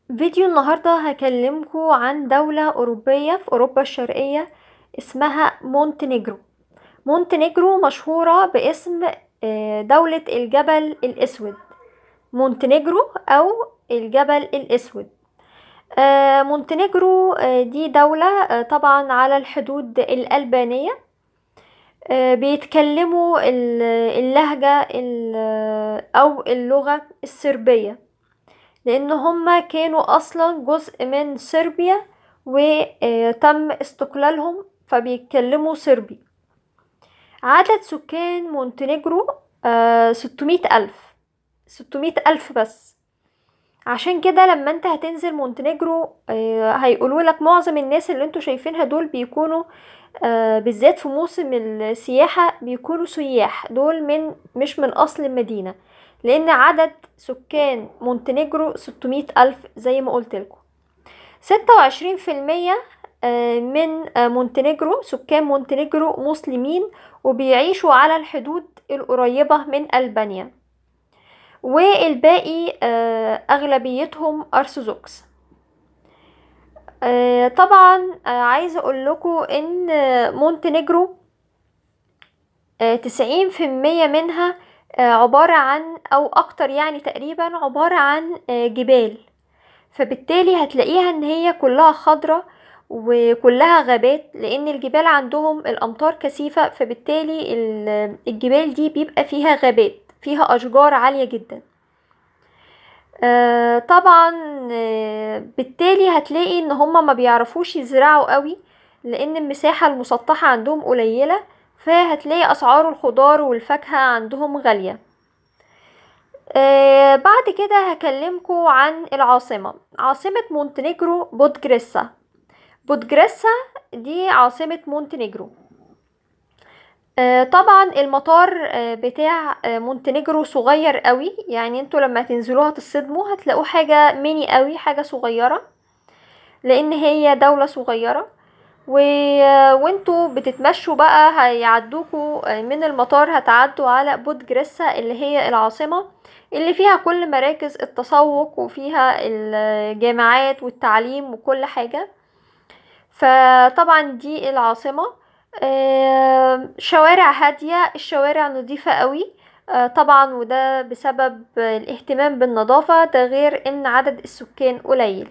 فيديو النهاردة هكلمكم عن دولة أوروبية في أوروبا الشرقية اسمها مونتينيجرو. مونتينيجرو مشهورة باسم دولة الجبل الأسود، مونتينيجرو أو الجبل الأسود. مونتينيجرو دي دولة طبعا على الحدود الألبانية، بيتكلموا اللهجة أو اللغة الصربية، لأن هما كانوا أصلا جزء من صربيا وتم استقلالهم فبيتكلموا صربي. عدد سكان مونتينيجرو 600,000، 600,000 بس. عشان كده لما انت هتنزل مونتينيجرو هيقولوا لك معظم الناس اللي انتوا شايفينها دول بيكونوا بالذات في موسم السياحة بيكونوا سياح، دول مش من أصل المدينة، لأن عدد سكان مونتينيجرو 600,000 زي ما قلت لكم. ستة وعشرين في المية، من مونتينيجرو، سكان مونتينيجرو مسلمين وبيعيشوا على الحدود القريبة من ألبانيا، والباقي أغلبيتهم أرثوذكس. طبعا عايزة أقول لكم إن مونتينيجرو تسعين في المية منها عبارة عن، أو أكتر يعني تقريبا عبارة عن جبال، فبالتالي هتلاقيها إن هي كلها خضرة وكلها غابات، لأن الجبال عندهم الأمطار كثيفة، فبالتالي الجبال دي بيبقى فيها غابات، فيها أشجار عالية جدا. طبعا بالتالي هتلاقي إن هما ما بيعرفوش يزرعوا قوي، لأن المساحة المسطحة عندهم قليلة، فهتلاقي أسعار الخضار والفاكهة عندهم غالية. بعد كده هكلمكم عن العاصمة. عاصمة مونتينيجرو بودجريسا. بودجريسا دي عاصمة مونتينيجرو. طبعا المطار بتاع مونتينيجرو صغير قوي، يعني انتوا لما تنزلوها تصدموا، هتلاقوه حاجة ميني قوي، حاجة صغيرة، لان هي دولة صغيرة. وانتوا بتتمشوا بقى هيعدوكوا من المطار، هتعدوا على بودجريسا اللي هي العاصمة، اللي فيها كل مراكز التسوق وفيها الجامعات والتعليم وكل حاجة. فطبعا دي العاصمة. شوارع هادية، الشوارع نظيفة قوي، طبعا وده بسبب الاهتمام بالنظافة، ده غير ان عدد السكان قليل.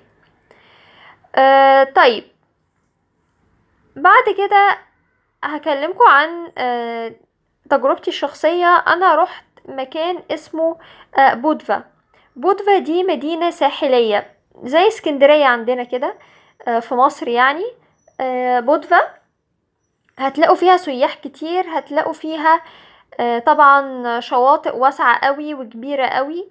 بعد كده هكلمكم عن تجربتي الشخصية. انا رحت مكان اسمه بودفا. بودفا دي مدينة ساحلية زي اسكندرية عندنا كده، في مصر يعني. بودفا هتلاقوا فيها سياح كتير، هتلاقوا فيها طبعا شواطئ واسعة قوي وكبيرة قوي.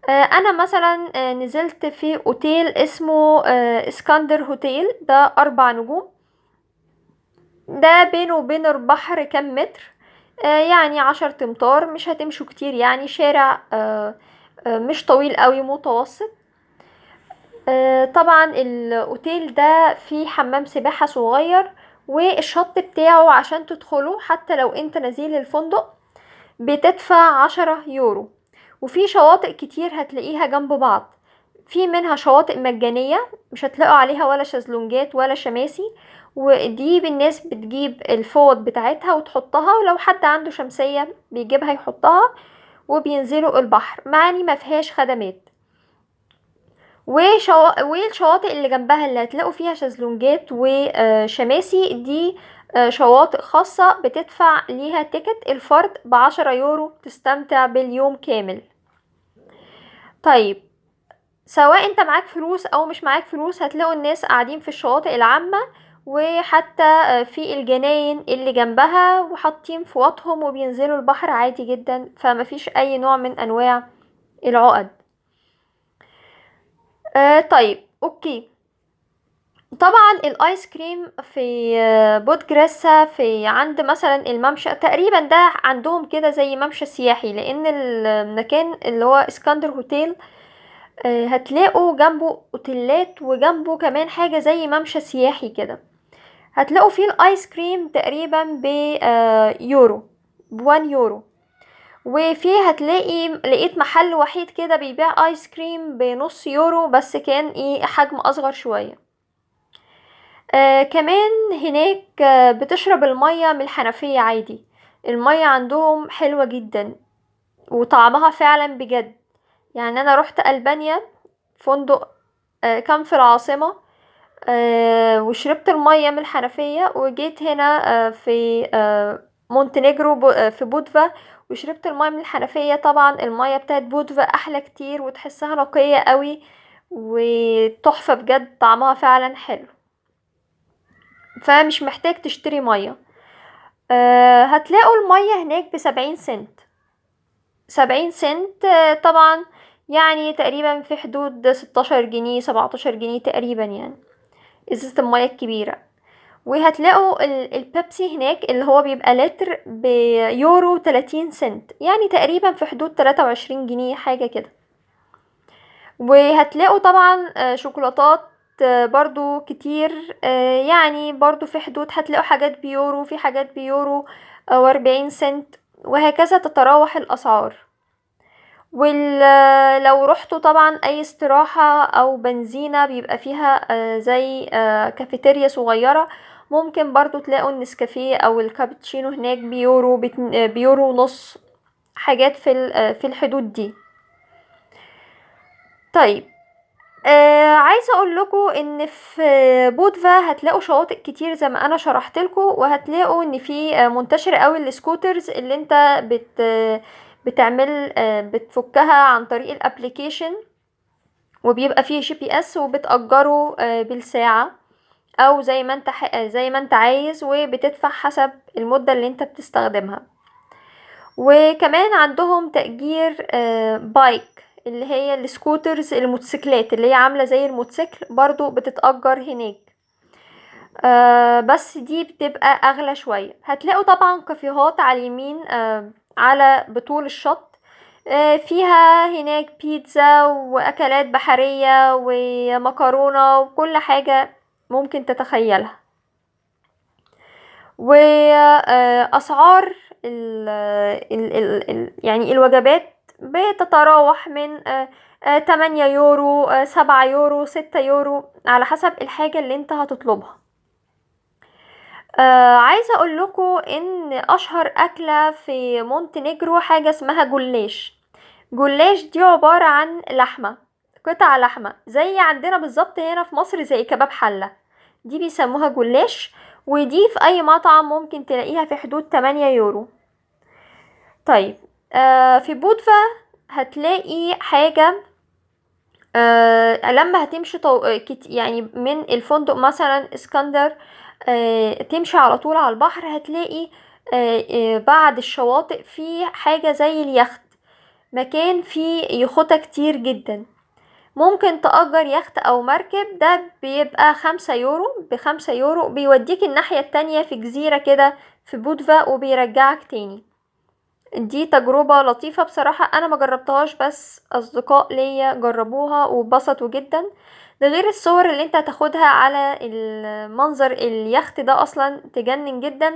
انا مثلا نزلت في اوتيل اسمه اسكندر هوتيل، ده 4 نجوم، ده بينه وبين البحر كام متر، يعني 10 امتار، مش هتمشوا كتير يعني، شارع مش طويل قوي، متوسط. طبعا الاوتيل ده فيه حمام سباحة صغير، والشط بتاعه عشان تدخله حتى لو انت نزيل الفندق بتدفع 10 يورو. وفي شواطئ كتير هتلاقيها جنب بعض، في منها شواطئ مجانية مش هتلاقوا عليها ولا شازلونجات ولا شماسي، ودي الناس بتجيب الفوط بتاعتها وتحطها، ولو حد عنده شمسية بيجيبها يحطها، وبينزلوا البحر، معني ما فيهاش خدمات. والشواطئ اللي جنبها اللي هتلاقوا فيها شازلونجات وشماسي دي شواطئ خاصة بتدفع ليها ticket الفرد ب10 يورو، تستمتع باليوم كامل. سواء انت معاك فلوس او مش معاك فلوس، هتلاقوا الناس قاعدين في الشواطئ العامة وحتى في الجناين اللي جنبها، وحاطين فوطهم وبينزلوا البحر عادي جدا، فمفيش اي نوع من انواع العقد. طبعا الايس كريم في بودجريسا في عند مثلا الممشى تقريبا، ده عندهم كده زي ممشى سياحي، لان المكان اللي هو اسكندر هوتيل هتلاقوا جنبه اوتيلات وجنبه كمان حاجة زي ممشى سياحي كده، هتلاقوا فيه الايس كريم تقريبا يورو، بوان يورو. وفي هتلاقي لقيت محل وحيد كده بيبيع ايس كريم بنص يورو، بس كان ايه حجم اصغر شوية. كمان هناك بتشرب المية من الحنفية عادي، المية عندهم حلوة جدا وطعمها فعلا بجد. يعني انا روحت ألبانيا فندق كان في العاصمة، وشربت المية من الحنفية، وجيت هنا في مونتينيجرو في بودفا وشربت المية من الحنفية. طبعا المية بتاعت بودفا احلى كتير وتحسها نقية قوي وتحفة بجد، طعمها فعلا حلو، فمش محتاج تشتري مية. هتلاقوا المية هناك ب70 سنت، 70 سنت، طبعا يعني تقريبا في حدود 16 جنيه 17 جنيه تقريبا، يعني ازازة المية الكبيرة. وهتلاقوا البيبسي هناك اللي هو بيبقى لتر بيورو 30 سنت، يعني تقريبا في حدود 23 جنيه حاجة كده. وهتلاقوا طبعا شوكولاتات برضو كتير، يعني برضو في حدود، هتلاقوا حاجات بيورو، في حاجات بيورو وأربعين سنت، وهكذا تتراوح الأسعار. ولو رحتوا طبعا أي استراحة أو بنزينة بيبقى فيها زي كافيتيريا صغيرة، ممكن برضو تلاقوا النسكافيه أو الكابتشينو هناك بيورو، بيورو ونص، حاجات في الحدود دي. عايزة اقول لكم ان في بودفا هتلاقوا شواطئ كتير زي ما انا شرحت لكم، وهتلاقوا ان في منتشر قوي ال scooters اللي انت بتفكها عن طريق ال application، وبيبقى فيه GPS وبتأجره بالساعة او زي ما انت عايز، وبتدفع حسب المدة اللي انت بتستخدمها. وكمان عندهم تأجير bike اللي هي ال scooters، الموتوسيكلات اللي هي عاملة زي الموتوسيكل، برضو بتتأجر هناك، بس دي بتبقى أغلى شوية. هتلاقوا طبعا كافيهات على اليمين، على بطول الشط، فيها هناك بيتزا وأكلات بحرية ومكرونة وكل حاجة ممكن تتخيلها. وأسعار الوجبات بتتراوح من 8 يورو، 7 يورو، 6 يورو، على حسب الحاجة اللي انت هتطلبها. عايزة اقول لكم ان اشهر اكلة في مونتينيجرو حاجة اسمها جلاش. جلاش دي عبارة عن لحمة، قطع لحمة زي عندنا بالظبط هنا في مصر زي كباب حلة، دي بيسموها جلاش، ودي في اي مطعم ممكن تلاقيها في حدود 8 يورو. في بودفا هتلاقي حاجة، لما هتمشي من الفندق مثلا اسكندر، تمشي على طول على البحر، هتلاقي بعد الشواطئ في حاجة زي اليخت، مكان فيه يخوتة كتير جدا، ممكن تأجر يخت أو مركب، ده بيبقى 5 يورو، ب5 يورو بيوديك الناحية التانية في جزيرة كده في بودفا وبيرجعك تاني. دي تجربة لطيفة بصراحة، أنا ما جربتهاش بس أصدقاء ليا جربوها واتبسطوا جدا. ده غير الصور اللي انت هتاخدها على المنظر اليخت ده أصلا تجنن جدا،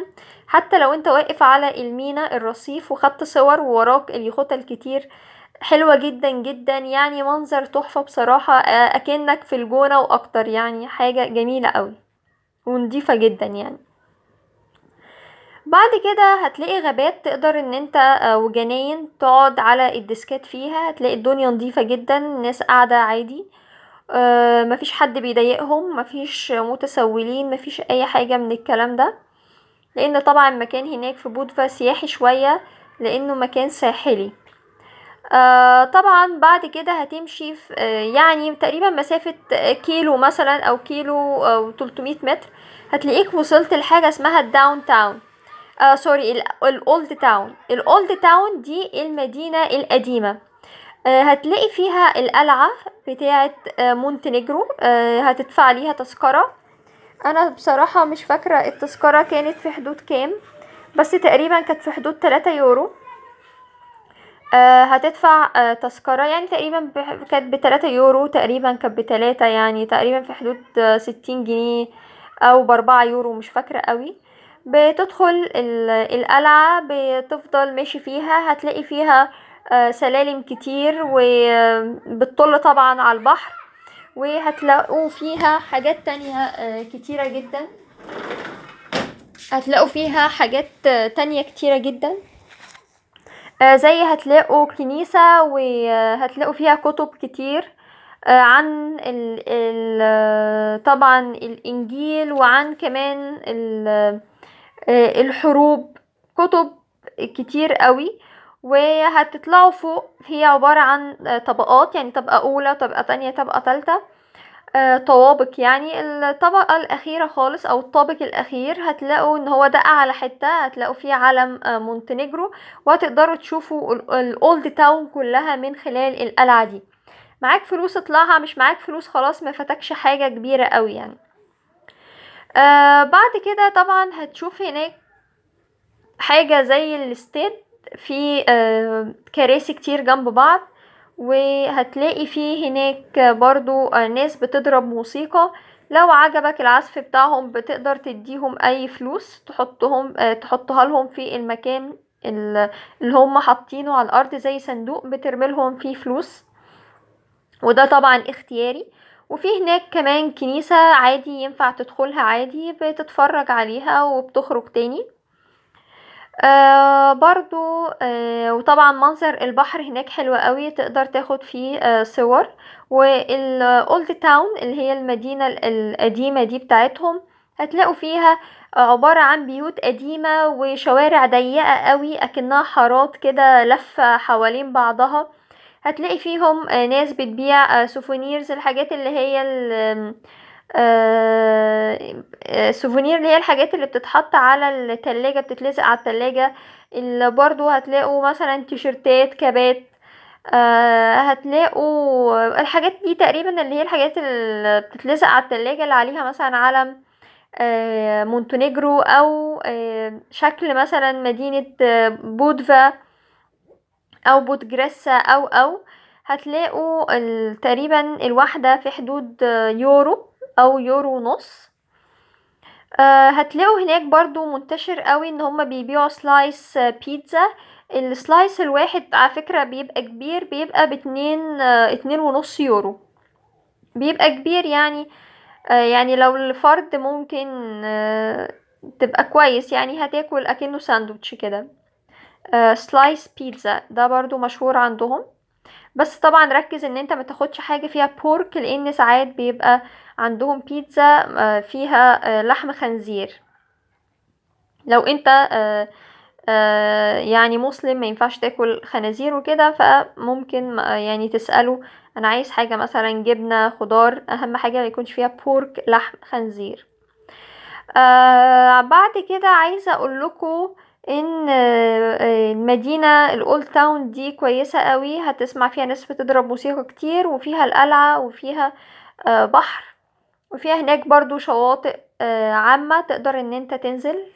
حتى لو انت واقف على المينا الرصيف وخدت صور ووراك اليخوتة الكتير، حلوة جدا جدا، منظر تحفة بصراحة، أكنك في الجونة وأكتر، حاجة جميلة قوي ونضيفة جدا. بعد كده هتلاقي غابات تقدر ان انت، وجناين تقعد على الديسكات فيها، هتلاقي الدنيا نضيفة جدا، الناس قاعدة عادي، مفيش حد بيضايقهم، مفيش متسولين، مفيش اي حاجة من الكلام ده، لان طبعا المكان هناك في بودفا سياحي شوية لانه مكان ساحلي. طبعا بعد كده هتمشي في، تقريبا مسافة كيلو مثلا او كيلو او 300 متر، هتلاقيك وصلت لحاجة اسمها ال downtown، sorry، ال old town. ال old town دي المدينة القديمة، هتلاقي فيها القلعة بتاعة، مونتينيجرو، هتدفع ليها تذكرة. انا بصراحة مش فاكرة التذكرة كانت في حدود كام، بس تقريبا كانت في حدود 3 يورو. هتدفع تذكرة، تقريبا كانت بتلاتة يورو، تقريبا كانت بتلاتة، يعني تقريبا في حدود 60 جنيه او ب4 يورو، مش فاكرة قوي. بتدخل القلعة، بتفضل ماشي فيها، هتلاقي فيها سلالم كتير وبتطل طبعا على البحر، وهتلاقوا فيها حاجات تانية كتيرة جدا، هتلاقوا فيها حاجات تانية كتيرة جدا، زي هتلاقوا كنيسة، وهتلاقوا فيها كتب كتير عن طبعا الإنجيل، وعن كمان الحروب، كتب كتير قوي. وهتطلعوا فوق، هي عبارة عن طبقات، يعني طبقة أولى، طبقة تانية، طبقة تالتة، طوابق يعني. الطبقة الأخيرة خالص أو الطابق الأخير هتلاقوا إن هو ده أعلى حتة، هتلاقوا فيه علم مونتينيجرو، وهتقدروا تشوفوا ال old town كلها من خلال القلعة دي. معاك فلوس اطلعها، مش معاك فلوس خلاص ما فاتكش حاجة كبيرة قوي يعني. بعد كده طبعا هتشوف هناك حاجة زي الاستاد، في كراسي كتير جنب بعض، وهتلاقي فيه هناك برضو ناس بتضرب موسيقى. لو عجبك العزف بتاعهم بتقدر تديهم اي فلوس تحطها لهم في المكان اللي هم حاطينه على الارض زي صندوق، بترمي لهم فيه فلوس، وده طبعا اختياري. وفي هناك كمان كنيسة عادي ينفع تدخلها عادي، بتتفرج عليها وبتخرج تاني. برضو، وطبعا منظر البحر هناك حلو قوي، تقدر تاخد فيه صور. وال old town اللي هي المدينة القديمة دي بتاعتهم هتلاقوا فيها عبارة عن بيوت قديمة وشوارع ضيقة قوي اكنها حارات كده لفة حوالين بعضها. هتلاقي فيهم ناس بتبيع souvenirs، الحاجات اللي هي souvenir اللي هي الحاجات اللي بتتحط على التلاجة، بتتلزق على التلاجة. اللي برضو هتلاقوا مثلا تيشرتات، كابات، هتلاقوا الحاجات دي تقريبا اللي هي الحاجات اللي بتتلزق على التلاجة اللي عليها مثلا علم مونتونيجرو، او شكل مثلا مدينة بودفا او بودجريسا او هتلاقوا تقريبا الواحدة في حدود يورو او يورو ونص. هتلاقوا هناك برضو منتشر قوي ان هما بيبيعوا slice بيتزا. ال slice الواحد على فكرة بيبقى كبير، بيبقى باتنين، 2.5 يورو، بيبقى كبير يعني. يعني لو الفرد ممكن تبقى كويس يعني، هتاكل اكنه ساندوتش كده. slice بيتزا ده برضو مشهور عندهم، بس طبعا ركز ان انت ما تاخدش حاجة فيها pork، لان ساعات بيبقى عندهم بيتزا فيها لحم خنزير. لو انت مسلم ما ينفعش تاكل خنازير وكده، فممكن تسأله انا عايز حاجة مثلا جبنة خضار، اهم حاجة ما يكونش فيها pork لحم خنزير. بعد كده عايزة اقول لكم ان المدينة ال old town دي كويسة قوي، هتسمع فيها ناس بتضرب موسيقى كتير، وفيها القلعة، وفيها بحر، وفيها هناك برضو شواطئ عامة تقدر ان انت تنزل،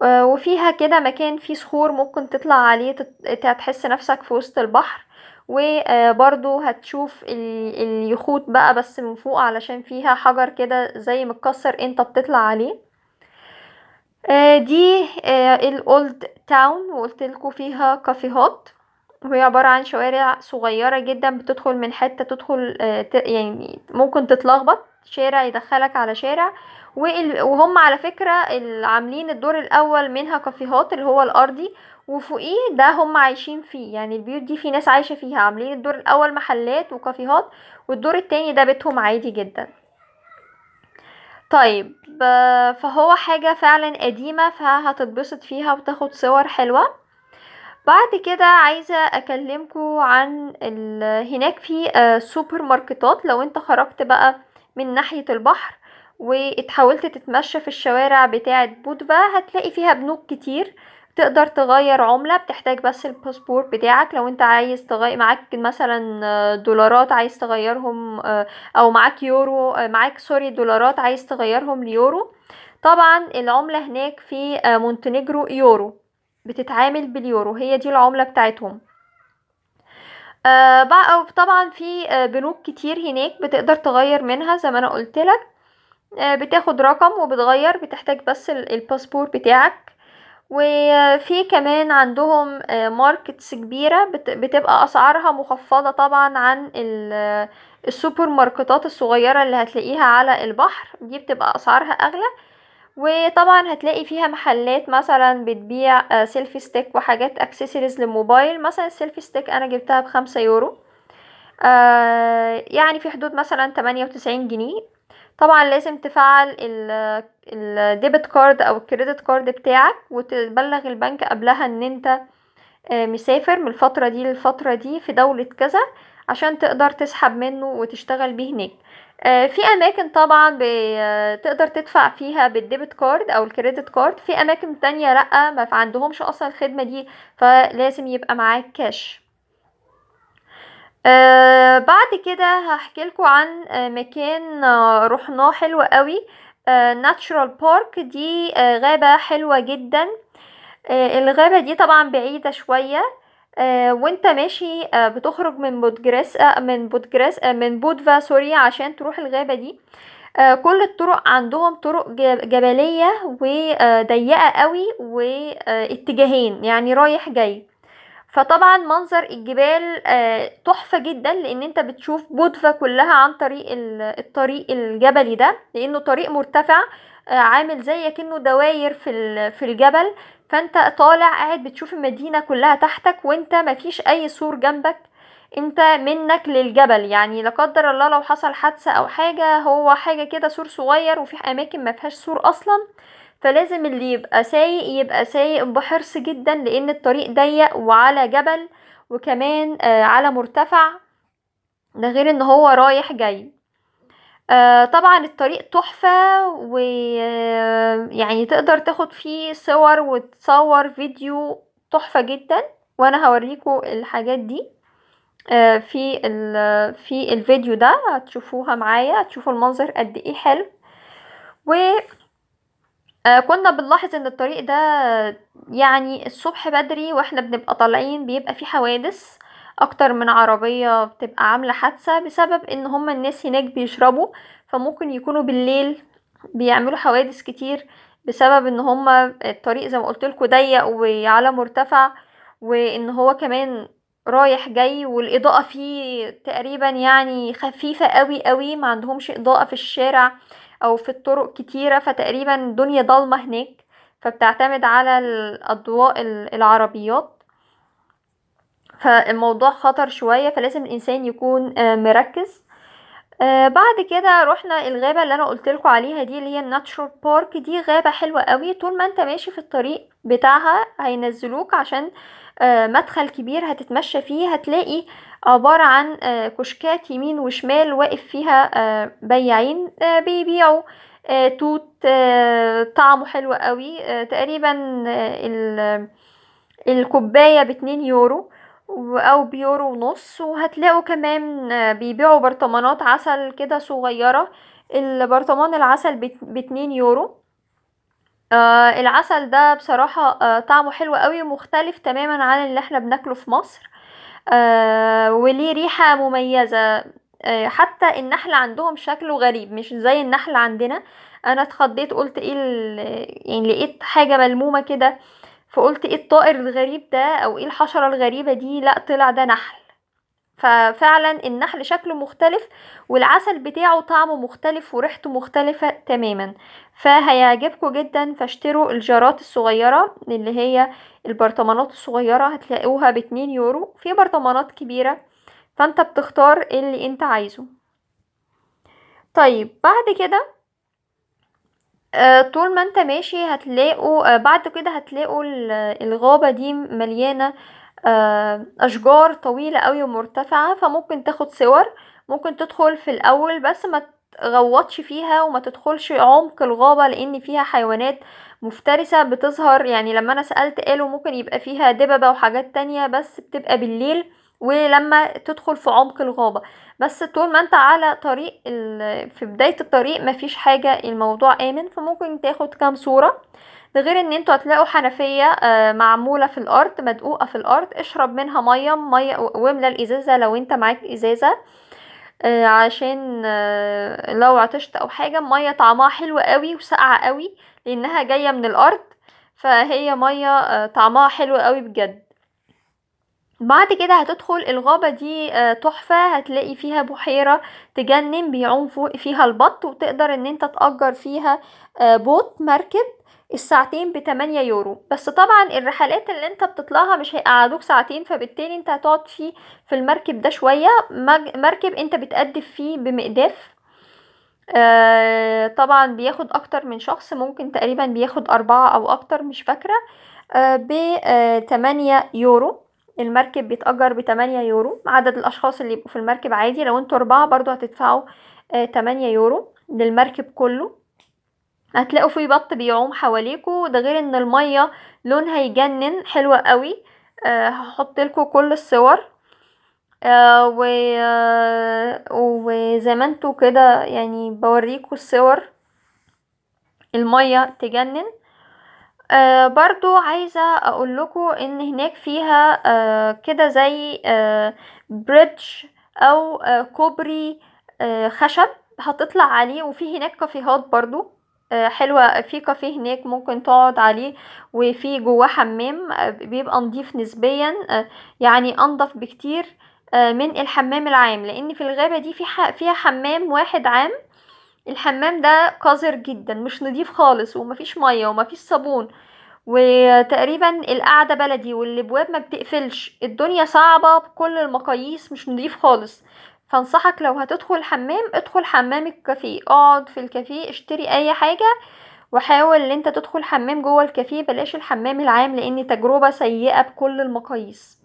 وفيها كده مكان فيه صخور ممكن تطلع عليه تحس نفسك في وسط البحر، وبرضو هتشوف اليخوت بقى بس من فوق علشان فيها حجر كده زي متكسر انت بتطلع عليه. دي ال old town، وقلت لكم فيها كافيهات، وهي عبارة عن شوارع صغيرة جدا بتدخل من حتة تدخل، يعني ممكن تتلخبط، شارع يدخلك على شارع. وهم على فكرة اللي عاملين الدور الأول منها كافيهات اللي هو الأرضي، وفوقيه ده هم عايشين فيه، يعني البيوت دي في ناس عايشة فيها، عاملين الدور الأول محلات وكافيهات، والدور التاني ده بيتهم عادي جدا. فهو حاجة فعلا قديمة، فهتتبسط فيها وتاخد صور حلوة. بعد كده عايزة اكلمكم عن هناك في سوبر ماركتات. لو انت خرجت بقى من ناحية البحر واتحاولت تتمشى في الشوارع بتاعة بودفا، هتلاقي فيها بنوك كتير تقدر تغير عملة، بتحتاج بس الباسبور بتاعك. لو انت عايز تغير معاك مثلا دولارات عايز تغيرهم، او معاك يورو، معاك sorry دولارات عايز تغيرهم ليورو. طبعا العملة هناك في مونتينيجرو يورو، بتتعامل باليورو، هي دي العملة بتاعتهم. بقى طبعا في بنوك كتير هناك بتقدر تغير منها زي ما انا قلت لك. بتاخد رقم وبتغير، بتحتاج بس الباسبور بتاعك. وفي كمان عندهم markets كبيرة بتبقى أسعارها مخفضة طبعا عن السوبر ماركتات الصغيرة اللي هتلاقيها على البحر، دي بتبقى أسعارها أغلى. وطبعا هتلاقي فيها محلات مثلا بتبيع selfie stick وحاجات اكسسوارز للموبايل. مثلا ال selfie stick انا جبتها ب5 يورو، يعني في حدود مثلا 98 جنيه. طبعا لازم تفعل ال debit card او ال credit card بتاعك، وتبلغ البنك قبلها ان انت مسافر من الفترة دي للفترة دي في دولة كذا، عشان تقدر تسحب منه وتشتغل بيه هناك. في اماكن طبعا تقدر تدفع فيها بال debit card او ال credit card، في اماكن تانية لا، ما عندهمش اصلا الخدمة دي، فلازم يبقى معاك كاش. بعد كده هحكي لكم عن مكان رحناه حلو قوي، natural park. دي غابة حلوة جدا. الغابة دي طبعا بعيدة شوية، وانت ماشي بتخرج من بودجريس، من بودجريس، من بودفا sorry، عشان تروح الغابة دي. كل الطرق عندهم طرق جبلية وضيقة قوي واتجاهين، يعني رايح جاي. فطبعا منظر الجبال تحفة جدا، لان انت بتشوف بودفا كلها عن طريق الطريق الجبلي ده، لانه طريق مرتفع، عامل زي كأنه دواير في الجبل. فانت طالع قاعد بتشوف المدينة كلها تحتك، وانت مفيش اي سور جنبك، انت منك للجبل. يعني لا قدر الله لو حصل حادثة او حاجة، هو حاجة كده سور صغير، وفي اماكن ما فيهاش سور اصلا، فلازم اللي يبقى سايق يبقى سايق بحرص جدا، لان الطريق ضيق وعلى جبل، وكمان على مرتفع، ده غير ان هو رايح جاي. طبعا الطريق تحفة، ويعني تقدر تاخد فيه صور وتصور فيديو تحفة جدا، وانا هوريكم الحاجات دي في الفيديو ده، هتشوفوها معايا، هتشوفوا المنظر قد ايه حلو. و كنا بنلاحظ ان الطريق ده الصبح بدري واحنا بنبقى طالعين بيبقى فيه حوادث، اكتر من عربية بتبقى عاملة حادثة، بسبب ان هما الناس هناك بيشربوا، فممكن يكونوا بالليل بيعملوا حوادث كتير، بسبب ان هما الطريق زي ما قلت لكم ضيق وعلى مرتفع، وان هو كمان رايح جاي، والاضاءة فيه تقريبا خفيفة قوي قوي، ما عندهمش اضاءة في الشارع او في الطرق كتيرة، فتقريبا الدنيا ضلمة هناك، فبتعتمد على الاضواء العربيات، فالموضوع خطر شوية، فلازم الانسان يكون مركز. بعد كده رحنا الغابة اللي انا قلت لكم عليها دي، اللي هي ال natural park. دي غابة حلوة قوي، طول ما انت ماشي في الطريق بتاعها هينزلوك عشان مدخل كبير هتتمشى فيه، هتلاقي عبارة عن كشكات يمين وشمال واقف فيها بياعين بيبيعوا توت طعمه حلو قوي، تقريبا الكوباية باتنين يورو او بيورو ونص. وهتلاقوا كمان بيبيعوا برطمانات عسل كده صغيرة، البرطمان العسل باتنين يورو. العسل ده بصراحة طعمه حلو قوي، ومختلف تماما عن اللي احنا بناكله في مصر، وليه ريحة مميزة. حتى النحل عندهم شكله غريب، مش زي النحل عندنا. انا اتخضيت، قلت ايه يعني لقيت حاجة ملمومة كده، فقلت ايه الطائر الغريب ده او ايه الحشرة الغريبة دي، لا طلع ده نحل. ففعلا النحل شكله مختلف، والعسل بتاعه طعمه مختلف وريحته مختلفة تماما، فهيعجبكم جدا. فاشتروا الجارات الصغيرة اللي هي البرطمانات الصغيرة، هتلاقوها باتنين يورو، في برطمانات كبيرة، فانت بتختار اللي انت عايزه. بعد كده طول ما انت ماشي هتلاقوا، بعد كده هتلاقوا الغابة دي مليانة أشجار طويلة قوي ومرتفعة، فممكن تاخد صور، ممكن تدخل في الأول بس ما تغوطش فيها وما تدخلش عمق الغابة، لأن فيها حيوانات مفترسة بتظهر. لما أنا سألت قالوا ممكن يبقى فيها دببة وحاجات تانية، بس بتبقى بالليل ولما تدخل في عمق الغابة. بس طول ما انت على طريق في بداية الطريق مفيش حاجة، الموضوع آمن، فممكن تاخد كام صورة. ده غير ان انتوا هتلاقوا حنفية معمولة في الارض، مدقوقة في الارض، اشرب منها مية، مية واملى الازازة لو انت معاك ازازة. عشان لو عطشت او حاجة. المية طعمها حلو قوي وساقعة قوي لانها جاية من الارض، فهي مية طعمها حلو قوي بجد. بعد كده هتدخل الغابة دي، تحفة، هتلاقي فيها بحيرة تجنن بيعوم فوق فيها البط، وتقدر ان انت تأجر فيها boat مركب الساعتين ب8 يورو. بس طبعا الرحلات اللي انت بتطلعها مش هيقعدوك ساعتين، فبالتالي انت هتقعد فيه في المركب ده شوية. مركب انت بتقدف فيه بمقداف، طبعا بياخد اكتر من شخص، ممكن تقريبا بياخد 4 او اكتر مش فاكرة، ب 8 يورو. المركب بيتأجر ب8 يورو، عدد الأشخاص اللي يبقوا في المركب عادي، لو انتوا 4 برضو هتدفعوا 8 يورو للمركب كله. هتلاقوا فيه بط بيعوم حواليكوا، ده غير ان المية لونها يجنن حلوة قوي. هحط لكم كل الصور. وزي ما انتوا كده بوريكوا الصور، المية تجنن. برضو عايزة اقول لكم ان هناك فيها كده زي bridge او كوبري خشب هتطلع عليه، وفي هناك كافيهات برضو حلوة، في كافيه هناك ممكن تقعد عليه، وفي جواه حمام، بيبقى نظيف نسبيا، يعني انضف بكتير من الحمام العام، لان في الغابة دي فيها حمام واحد عام. الحمام ده قذر جدا، مش نظيف خالص، ومفيش مية ومفيش صابون، وتقريبا القعدة بلدي، والابواب ما بتقفلش، الدنيا صعبة بكل المقاييس، مش نظيف خالص. فانصحك لو هتدخل حمام ادخل حمام الكافيه، اقعد في الكافيه، اشتري اي حاجة، وحاول ان انت تدخل حمام جوه الكافيه، بلاش الحمام العام لان تجربة سيئة بكل المقاييس.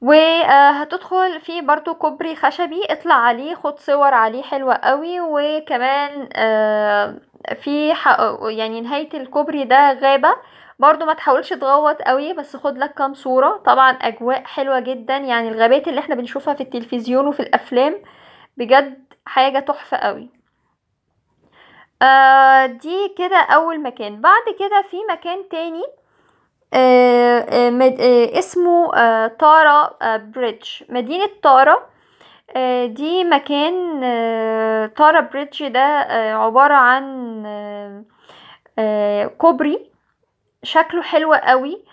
وهتدخل في برضو كوبري خشبي، اطلع عليه، خد صور عليه حلوة قوي. وكمان في نهاية الكوبري ده غابة برضو، ما تحاولش تغوط قوي، بس خد لك كام صورة. طبعا اجواء حلوة جدا، الغابات اللي احنا بنشوفها في التلفزيون وفي الافلام بجد حاجة تحفة قوي. دي كده اول مكان. بعد كده في مكان تاني، اسمه تارا bridge، مدينة تارا. دي مكان، تارا bridge ده، عبارة عن كوبري شكله حلو قوي.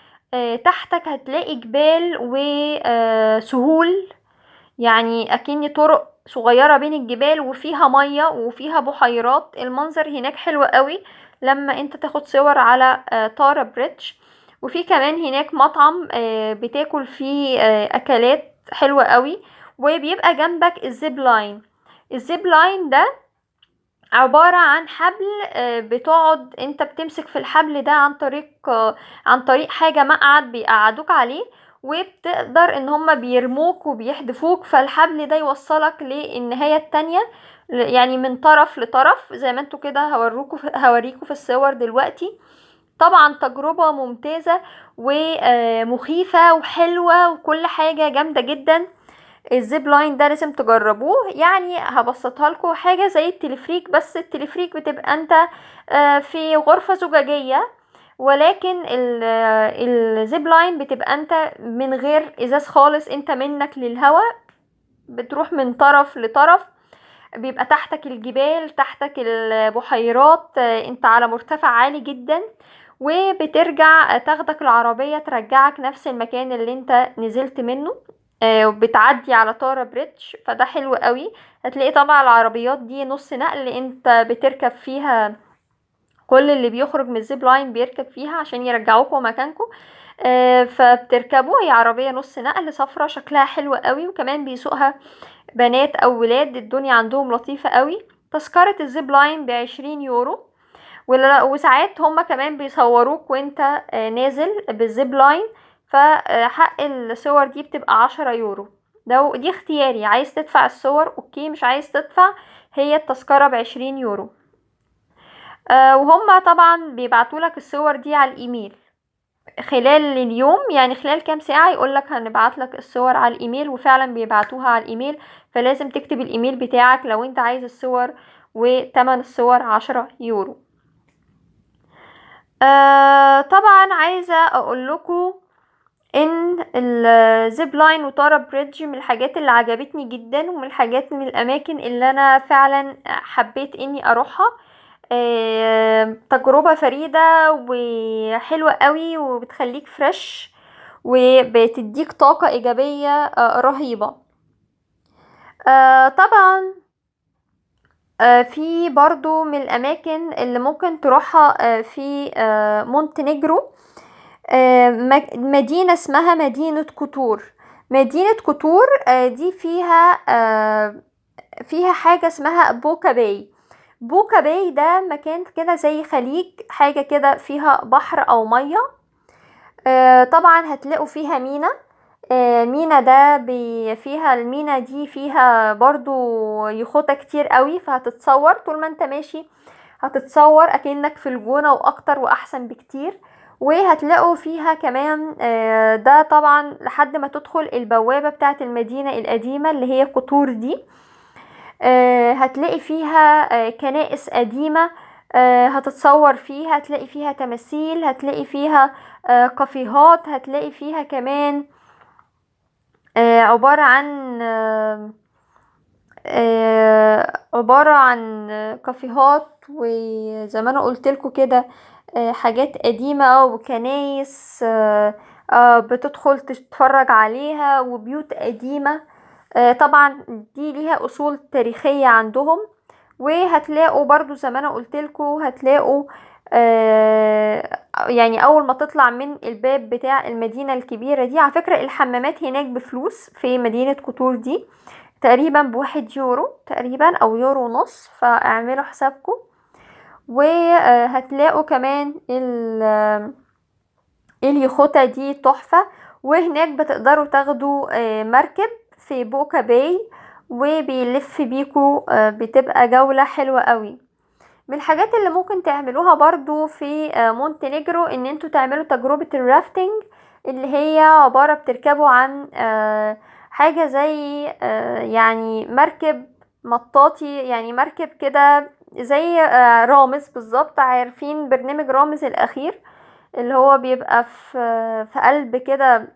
تحتك هتلاقي جبال وسهول، اكن طرق صغيرة بين الجبال، وفيها مية وفيها بحيرات. المنظر هناك حلو قوي لما انت تاخد صور على تارا bridge. وفي كمان هناك مطعم بتاكل فيه اكلات حلوة قوي، وبيبقى جنبك ال zip line. ال zip line ده عبارة عن حبل، بتقعد انت بتمسك في الحبل ده عن طريق حاجة مقعد بيقعدوك عليه، وبتقدر ان هما بيرموك وبيحدفوك، فالحبل ده يوصلك للنهاية التانية، يعني من طرف لطرف زي ما انتوا كده هوريكوا في الصور دلوقتي. طبعا تجربة ممتازة ومخيفة وحلوة وكل حاجة جامدة جدا. ال zip line ده لازم تجربوه، هبسطها لكم، حاجة زي التلفريك، بس التلفريك بتبقى انت في غرفة زجاجية، ولكن ال zip line بتبقى انت من غير ازاز خالص، انت منك للهواء، بتروح من طرف لطرف، بيبقى تحتك الجبال، تحتك البحيرات، انت على مرتفع عالي جدا، وبترجع تاخدك العربية ترجعك نفس المكان اللي انت نزلت منه، وبتعدي على تارا bridge، فده حلو قوي. هتلاقي طبعا العربيات دي نص نقل، انت بتركب فيها، كل اللي بيخرج من ال zip line بيركب فيها عشان يرجعوكوا مكانكم، فبتركبوا. هي عربية نص نقل صفرة شكلها حلو قوي، وكمان بيسوقها بنات او ولاد، الدنيا عندهم لطيفة قوي. تذكرة ال zip line ب20 يورو، وساعات هما كمان بيصوروك وانت نازل بال zip line، فحق الصور دي بتبقى 10 يورو. دي اختياري، عايز تدفع الصور okay، مش عايز تدفع هي التذكرة ب20 يورو. وهم طبعا بيبعتولك الصور دي على الايميل خلال اليوم، يعني خلال كام ساعة يقولك هنبعتلك الصور على الايميل، وفعلا بيبعتوها على الايميل، فلازم تكتب الايميل بتاعك لو انت عايز الصور، وتمن الصور 10 يورو. طبعا عايزة اقول لكم ان ال zip line وتارا bridge من الحاجات اللي عجبتني جدا، ومن الحاجات من الاماكن اللي انا فعلا حبيت اني اروحها. تجربة فريدة وحلوة قوي، وبتخليك fresh وبتديك طاقة ايجابية رهيبة. طبعا في برضو من الاماكن اللي ممكن تروحها في مونتينيجرو، مدينة اسمها مدينة كوتور. مدينة كوتور دي فيها حاجة اسمها بوكا باي. بوكا باي ده مكان كده زي خليج، حاجة كده فيها بحر او مية. طبعا هتلاقوا فيها مينا. مينا ده فيها المينا دي فيها برضو يخوتة كتير قوي، فهتتصور طول ما انت ماشي، هتتصور اكنك في الجونة واكتر واحسن بكتير. وهتلاقوا فيها كمان، ده طبعا لحد ما تدخل البوابة بتاعت المدينة القديمة اللي هي كوتور دي، هتلاقي فيها كنائس قديمة، هتتصور فيها، هتلاقي فيها تماثيل، هتلاقي فيها كافيهات، هتلاقي فيها كمان عبارة عن كافيهات، وزي ما انا قلت لكم كده، حاجات قديمة وكنايس، بتدخل تتفرج عليها، وبيوت قديمة. طبعا دي ليها اصول تاريخية عندهم. وهتلاقوا برضو زي ما انا قلت لكم، هتلاقوا، اول ما تطلع من الباب بتاع المدينة الكبيرة دي، على فكرة الحمامات هناك بفلوس في مدينة كوتور دي، تقريبا ب1 يورو تقريبا او يورو ونص، فاعملوا حسابكم. وهتلاقوا كمان اليخوتة دي تحفة، وهناك بتقدروا تاخدوا مركب في بوكا باي وبيلف بيكو، بتبقى جولة حلوة قوي. من الحاجات اللي ممكن تعملوها برضو في مونتينيجرو ان انتوا تعملوا تجربة ال rafting، اللي هي عبارة بتركبوا عن حاجة زي مركب مطاطي، يعني مركب كده زي رامز بالظبط، عارفين برنامج رامز الأخير اللي هو بيبقى في قلب كده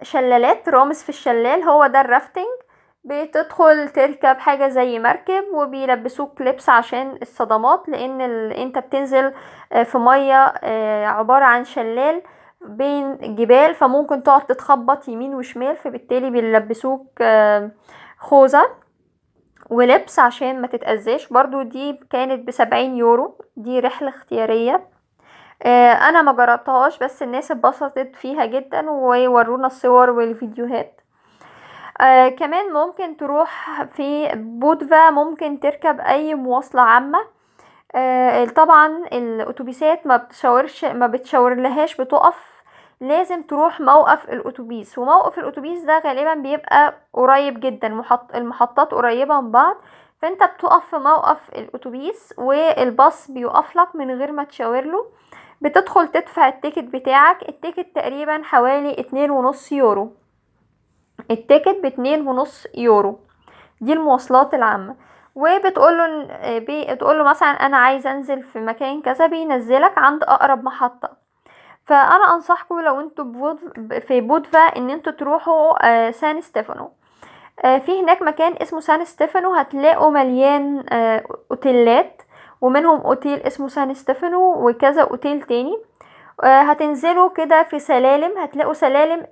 شلالات، رامز في الشلال، هو ده ال rafting. بتدخل تركب حاجة زي مركب وبيلبسوك لبس عشان الصدمات، لان انت بتنزل في مية عبارة عن شلال بين جبال، فممكن تقعد تتخبط يمين وشمال، فبالتالي بيلبسوك خوذة ولبس عشان ما تتأذاش. برضو دي كانت ب70 يورو، دي رحلة اختيارية. انا ما جربتهاش بس الناس اتبسطت فيها جدا وورونا الصور والفيديوهات. كمان ممكن تروح في بودفا، ممكن تركب اي مواصلة عامة. طبعا الاتوبيسات ما بتشاور لهاش، بتقف، لازم تروح موقف الاتوبيس، وموقف الاتوبيس ده غالبا بيبقى قريب جدا، المحطات قريبة من بعض، فانت بتقف في موقف الاتوبيس والباص بيقف لك من غير ما تشاور له. بتدخل تدفع ال ticket بتاعك، ال ticket تقريبا حوالي 2.5 يورو، ال ticket ب2.5 يورو، دي المواصلات العامة. وبتقوله بتقوله مثلا انا عايز انزل في مكان كذا، بينزلك عند اقرب محطة. فانا انصحكم لو انتوا في بودفا ان انتوا تروحوا سان ستيفانو. في هناك مكان اسمه سان ستيفانو، هتلاقوا مليان اوتيلات، ومنهم اوتيل اسمه سان ستيفانو وكذا اوتيل تاني. هتنزلوا كده في سلالم، هتلاقوا سلالم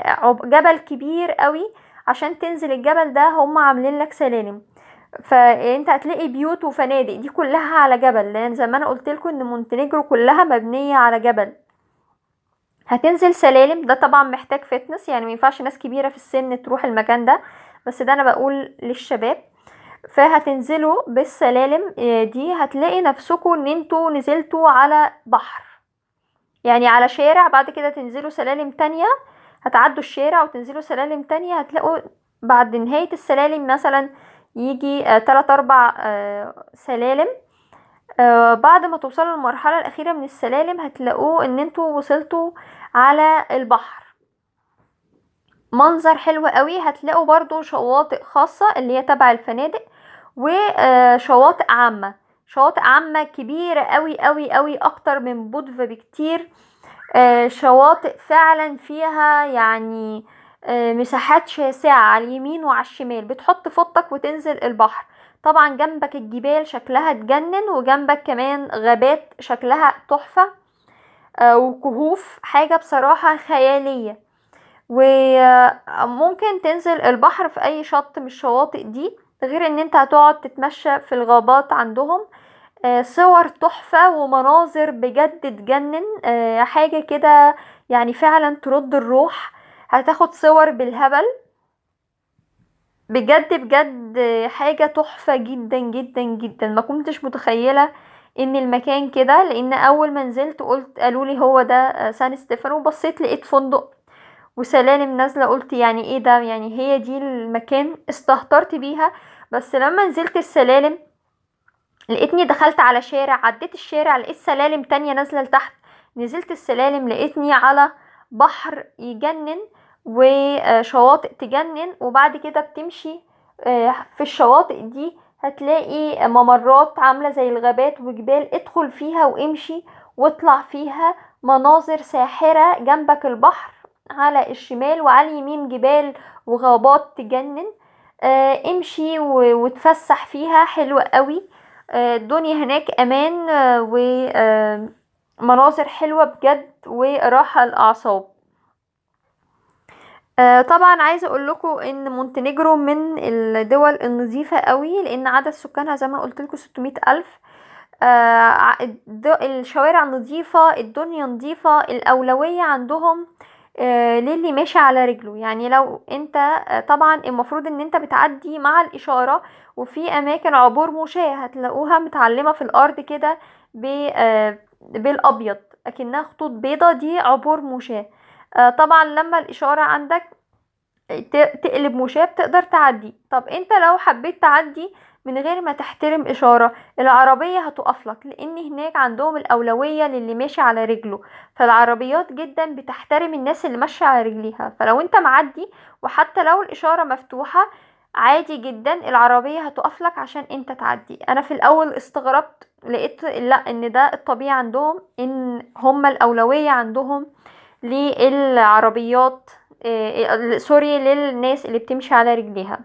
جبل كبير قوي، عشان تنزل الجبل ده هم عاملين لك سلالم، فانت هتلاقي بيوت وفنادق دي كلها على جبل، لان زي ما انا قلت لكم ان مونتينيجرو كلها مبنيه على جبل. هتنزل سلالم، ده طبعا محتاج fitness، يعني ما ينفعش ناس كبيره في السن تروح المكان ده، بس ده انا بقول للشباب. فهتنزلوا بالسلالم دي، هتلاقي نفسكم ان انتوا نزلتوا على بحر، يعني على شارع، بعد كده تنزلوا سلالم تانية، هتعدوا الشارع وتنزلوا سلالم تانية، هتلاقوا بعد نهاية السلالم مثلا يجي 3-4، سلالم. بعد ما توصلوا للمرحلة الأخيرة من السلالم هتلاقوه ان انتوا وصلتوا على البحر، منظر حلو قوي. هتلاقوا برضو شواطئ خاصة اللي هي تبع الفنادق، وشواطئ عامة، شواطئ عامة كبيرة قوي قوي قوي، اكتر من بودفا بكتير. شواطئ فعلا فيها يعني مساحات شاسعة على اليمين وعلى الشمال، بتحط فوطك وتنزل البحر. طبعا جنبك الجبال شكلها تجنن، وجنبك كمان غابات شكلها تحفة، وكهوف، حاجة بصراحة خيالية. وممكن تنزل البحر في اي شط من الشواطئ دي، غير ان انت هتقعد تتمشى في الغابات عندهم. صور تحفة ومناظر بجد تجنن، حاجة كده يعني فعلا ترد الروح. هتاخد صور بالهبل بجد بجد، حاجة تحفة جدا جدا جدا. ما كنتش متخيلة ان المكان كده، لان اول ما نزلت قالوا لي هو ده سان ستيفانو، وبصيت لقيت فندق وسلالم نازلة، قلت يعني ايه ده، يعني هي دي المكان، استهترت بيها. بس لما نزلت السلالم لقيتني دخلت على شارع، عديت الشارع لقيت سلالم تانية نازلة لتحت، نزلت السلالم لقيتني على بحر يجنن وشواطئ تجنن. وبعد كده بتمشي في الشواطئ دي هتلاقي ممرات عاملة زي الغابات وجبال، ادخل فيها وامشي واطلع فيها، مناظر ساحرة. جنبك البحر على الشمال وعلى اليمين جبال وغابات تجنن. امشي وتفسح فيها، حلوة قوي. الدنيا هناك امان، ومناظر حلوة بجد وراحة الاعصاب. طبعا عايزة اقول لكم ان مونتينيجرو من الدول النظيفة قوي، لان عدد سكانها زي ما قلت لكم 600,000. الشوارع نظيفة، الدنيا نظيفة، الأولوية عندهم للي ماشي على رجله. يعني لو انت، طبعا المفروض ان انت بتعدي مع الإشارة، وفي أماكن عبور مشاة هتلاقوها متعلمة في الأرض كده بالأبيض أكنها خطوط بيضة، دي عبور مشاة. طبعا لما الإشارة عندك تقلب مشاة بتقدر تعدي. طب انت لو حبيت تعدي من غير ما تحترم إشارة، العربية هتقف لك، لأن هناك عندهم الأولوية للي ماشي على رجله، فالعربيات جدا بتحترم الناس اللي ماشية على رجليها. فلو انت معدي وحتى لو الإشارة مفتوحة عادي جدا العربية هتقف لك عشان انت تعدي. انا في الاول استغربت، لقيت لا ان ده الطبيعي عندهم، ان هم الأولوية عندهم للعربيات، سوري، للناس اللي بتمشي على رجليها.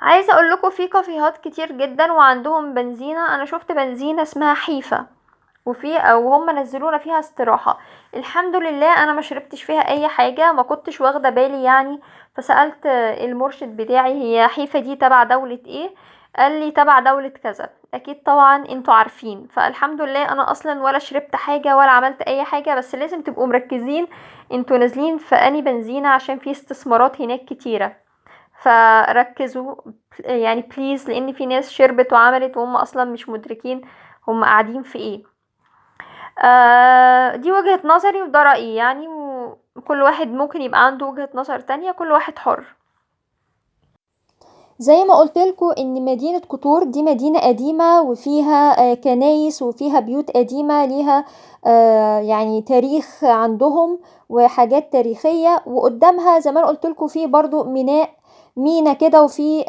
عايزه اقول لكم في كافيهات كتير جدا وعندهم بنزينه، انا شفت بنزينه اسمها حيفا، وفي او هم نزلونا فيها استراحه. الحمد لله انا ما شربتش فيها اي حاجه، ما كنتش واخده بالي يعني. فسالت المرشد بتاعي هي حيفا دي تبع دوله ايه، قال لي تبع دوله كذا، اكيد طبعا انتوا عارفين. فالحمد لله انا اصلا ولا شربت حاجه ولا عملت اي حاجه، بس لازم تبقوا مركزين انتوا نازلين في اني بنزينه عشان في استثمارات هناك كتيره، فركزوا يعني please، لان في ناس شربت وعملت وهم اصلا مش مدركين هم قاعدين في ايه. دي وجهة نظري وده رأيي يعني، وكل واحد ممكن يبقى عنده وجهة نظر تانية، كل واحد حر. زي ما قلت لكم ان مدينة كوتور دي مدينة قديمة وفيها كنايس وفيها بيوت قديمة ليها يعني تاريخ عندهم وحاجات تاريخية، وقدامها زي ما انا قلت لكم في برضو مينا كده، وفي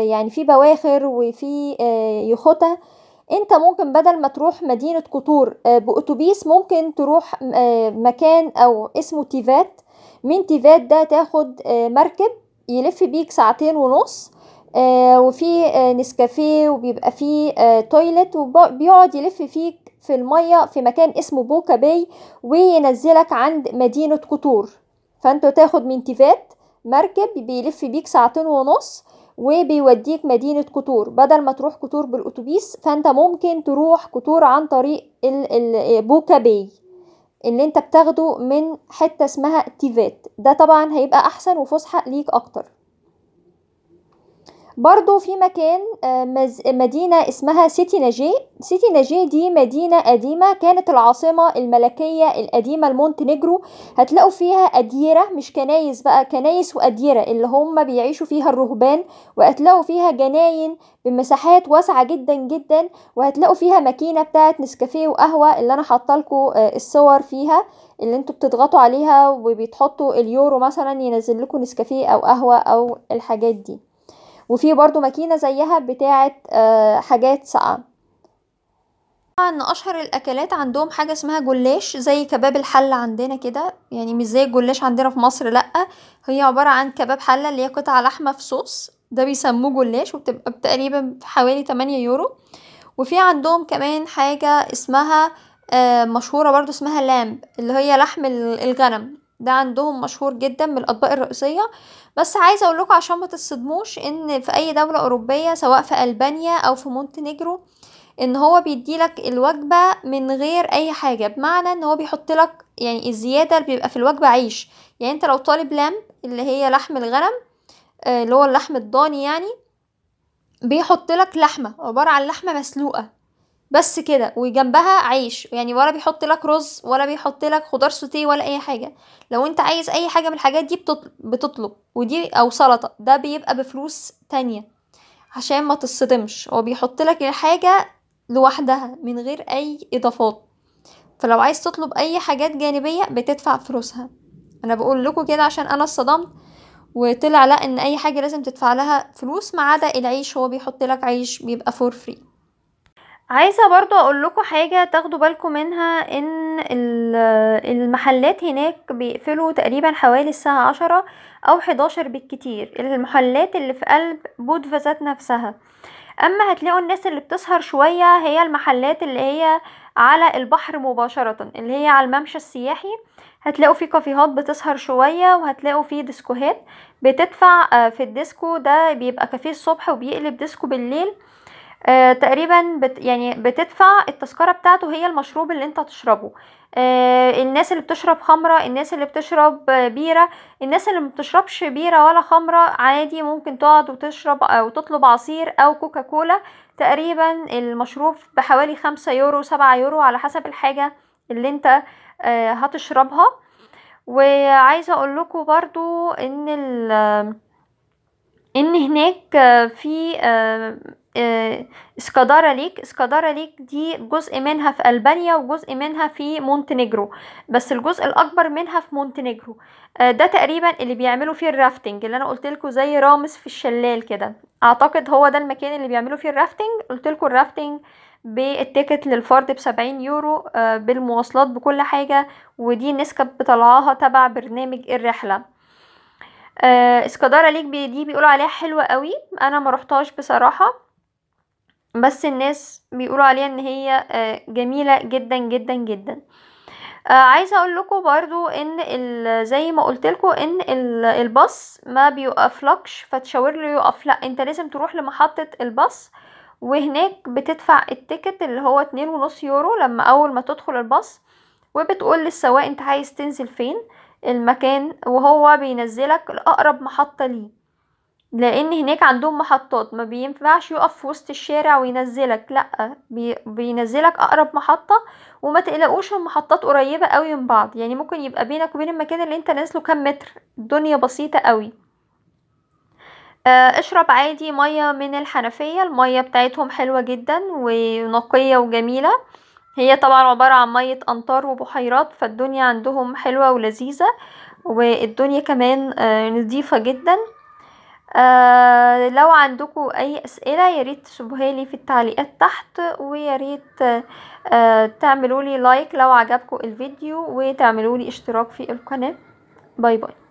يعني في بواخر وفي يخوتة. انت ممكن بدل ما تروح مدينة كوتور بأتوبيس، ممكن تروح مكان او اسمه تيفات. من تيفات ده تاخد مركب يلف بيك ساعتين ونص، وفي نسكافيه وبيبقى فيه toilet، وبيقعد يلف فيك في المية في مكان اسمه بوكا باي، وينزلك عند مدينة كوتور. فانت تاخد من تيفات مركب بيلف بيك ساعتين ونص وبيوديك مدينة كوتور. بدل ما تروح كوتور بالأتوبيس، فانت ممكن تروح كوتور عن طريق بوكا باي اللي انت بتاخده من حتة اسمها تيفات. ده طبعا هيبقى احسن وفسحة ليك اكتر. برضو في مكان، مدينة اسمها سيتي ناجي. سيتي ناجي دي مدينة قديمة، كانت العاصمة الملكية القديمة لمونتينيجرو. هتلاقوا فيها أديرة، مش كنايس بقى، كنايس وأديرة اللي هم بيعيشوا فيها الرهبان، وهتلاقوا فيها جناين بمساحات واسعة جدا جدا، وهتلاقوا فيها ماكينة بتاعت نسكافيه وقهوة اللي أنا حاطة لكم الصور فيها، اللي انتوا بتضغطوا عليها وبيتحطوا اليورو مثلا ينزل لكم نسكافيه أو قهوة أو الحاجات دي. وفي برضو ماكينة زيها بتاعت حاجات ساقعة. ان اشهر الاكلات عندهم حاجة اسمها جلاش، زي كباب الحلة عندنا كده، يعني مش زي الجلاش عندنا في مصر، لأ هي عبارة عن كباب حلة اللي هي قطعة لحمة في صوص، ده بيسموه جلاش، وبتبقى تقريبا حوالي 8 يورو. وفي عندهم كمان حاجة اسمها مشهورة برضو اسمها lamb، اللي هي لحم الغنم، ده عندهم مشهور جدا من الأطباق الرئيسية. بس عايزة اقول لكم عشان ما تصدموش ان في اي دولة أوروبية سواء في ألبانيا او في مونتينيجرو ان هو بيديلك الوجبة من غير اي حاجة، بمعنى ان هو بيحط لك يعني الزيادة اللي بيبقى في الوجبة عيش. يعني انت لو طالب lamb اللي هي لحم الغنم، اللي هو اللحم الضاني يعني، بيحط لك لحمة عبارة عن لحمة مسلوقة بس كده، وجنبها عيش، يعني ولا بيحط لك رز ولا بيحط لك خضار سوتيه ولا اي حاجة. لو انت عايز اي حاجة من الحاجات دي بتطلب، ودي او سلطة، ده بيبقى بفلوس تانية عشان ما تصدمش، هو بيحط لك الحاجة لوحدها من غير اي اضافات. فلو عايز تطلب اي حاجات جانبية بتدفع فلوسها. انا بقول لكم كده عشان انا اتصدمت وطلع لا ان اي حاجة لازم تدفع لها فلوس، ما عدا العيش، هو بيحط لك عيش بيبقى for free. عايزة برضو اقول لكم حاجة تاخدوا بالكم منها، ان المحلات هناك بيقفلوا تقريبا حوالي الساعة 10 او 11 بالكتير، المحلات اللي في قلب بودفا ذات نفسها. اما هتلاقوا الناس اللي بتسهر شوية هي المحلات اللي هي على البحر مباشرة، اللي هي على الممشى السياحي، هتلاقوا في كافيهات بتسهر شوية، وهتلاقوا في ديسكوهات بتدفع. في الديسكو ده بيبقى كافيه الصبح وبيقلب ديسكو بالليل، تقريبا يعني بتدفع التذكرة بتاعته هي المشروب اللي انت هتشربه. الناس اللي بتشرب خمرة، الناس اللي بتشرب بيرة، الناس اللي ما بتشربش بيرة ولا خمرة عادي ممكن تقعد وتشرب او تطلب عصير او كوكاكولا. تقريبا المشروب بحوالي 5 يورو 7 يورو على حسب الحاجة اللي انت هتشربها. وعايزة اقول لكم برضو ان هناك في اسكادارا lake. اسكادارا lake دي جزء منها في ألبانيا وجزء منها في مونتينيجرو، بس الجزء الأكبر منها في مونتينيجرو. ده تقريبا اللي بيعملوا فيه ال rafting اللي أنا قلت لكم، زي رامز في الشلال كده، أعتقد هو ده المكان اللي بيعملوا فيه ال rafting. قلت لكم ال rafting بال ticket للفرد ب70 يورو، بالمواصلات بكل حاجة، ودي الناس كانت بطلعاها تبع برنامج الرحلة. اسكادارا lake دي بيقولوا عليها حلوة قوي، انا ما رحتهاش بصراحة، بس الناس بيقولوا عليها ان هي جميلة جدا جدا جدا. عايزة اقول لكم برضو ان زي ما قلت لكم ان الباص ما بيوقفلكش فتشاور له يقف، لا انت لازم تروح لمحطة الباص، وهناك بتدفع ال ticket اللي هو 2.5 يورو لما اول ما تدخل الباص، وبتقول للسواق انت عايز تنزل فين المكان، وهو بينزلك لأقرب محطة ليه، لان هناك عندهم محطات، ما بينفعش يقف في وسط الشارع وينزلك، لا بينزلك اقرب محطة. وما تقلقوش المحطات قريبة قوي من بعض، يعني ممكن يبقى بينك وبين المكان اللي انت نازله كام متر، الدنيا بسيطة قوي. اشرب عادي مية من الحنفية، المية بتاعتهم حلوة جدا ونقية وجميلة، هي طبعا عبارة عن مية أمطار وبحيرات، فالدنيا عندهم حلوة ولذيذة، والدنيا كمان نظيفة جدا. لو عندكم أي أسئلة ياريت تسيبوها لي في التعليقات تحت، وياريت تعملوا لي like لو عجبكم الفيديو، وتعملوا لي اشتراك في القناة. bye bye.